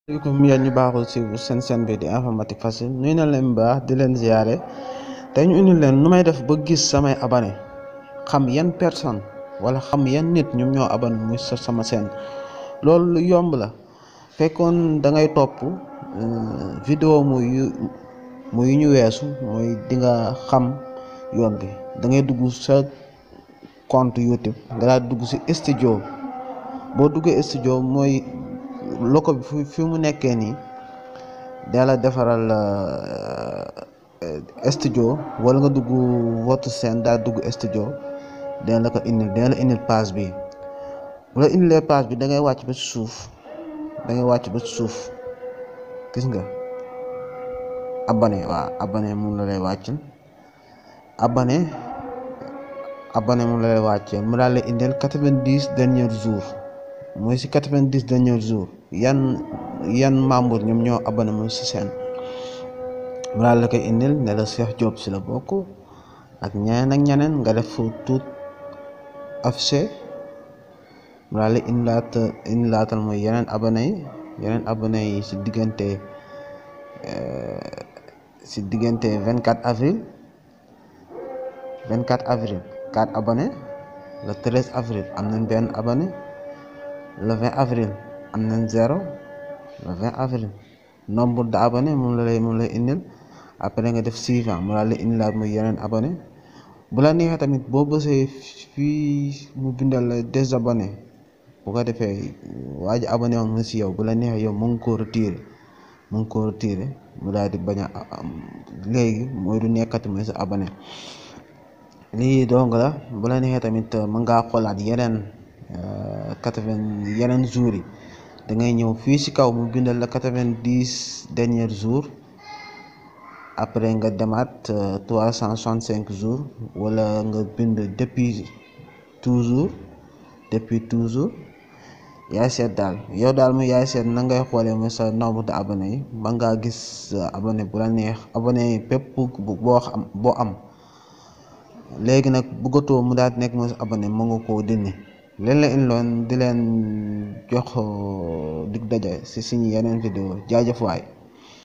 Assalamualaikum yéen ñu baaxul ci seen chaîne bi di informatique facile nuyu na leen baax di leen ziare tey ñu indi leen nu may def ba gis samay abonné xam yan personne wala xam yan nit ñoom ñoo abonné muy sama chaîne. loolu lu yomb la fekkoon da ngay topp vidéo muy ñu weesu mooy di nga xam yoon bi da ngay dugg sa compte YouTube nga daal dugg ci studio boo duggee studio mooy loko bi fi mu nekkee nii da la defaral studio wala nga dugg votre chaîne daal dugg studio dina la ko indil dina la indil page bi bu la indilee page bi da ngay wàcc ba ci suuf gis nga abonné waaw abonné moom la lay wàccal abonné moom la lay wàccee mu daal lay indil 90 derniers jours mooy ci 90 derniers jours yan membre ñoom ñoo abonné moom ci seen mu daal la koy indil ne la Cheikh Diop ci la bokk ak ñeneen nga def tout affiché mu daal la indilaatal mooy yeneen abonné yi ci diggante 24 avril 4 abonné le 13 avril am nañ benn abonné le 20 avril am nañ 0 le 20 avril nombre d'abonnés moom lay indil après nga def suivant mu daal la indilaat muy yeneen abonné bu la neexee tamit boo bësee fii mu bindal la désabonné bu ko defee waa ji abonné woon nga ci yow bu la neexee yow mu ngi ko retiré mu daal di bañ a léegi mooy du nekkati mooy sa abonné lii dong la bu la neexee tamit mën ngaa xoolaat yeneen 80 yeneen jours yi da ngay ñëw fii ci kaw mu bindal la 90 derniers jours après nga demaat 365 jours wala nga bind depuis toujours yaay seet daal yow daal mu yaay seet na ngay xoolee mooy sa nombre de abonnés yi ba ngaa gis abonné bu la neex abonné pépp boo am léegi nag bëggatoo mu daal nekk mooy sa abonné mu nga koo dindi leen la indiloon di leen jox dig daje ci suñu yeneen vidéo jaajëf waay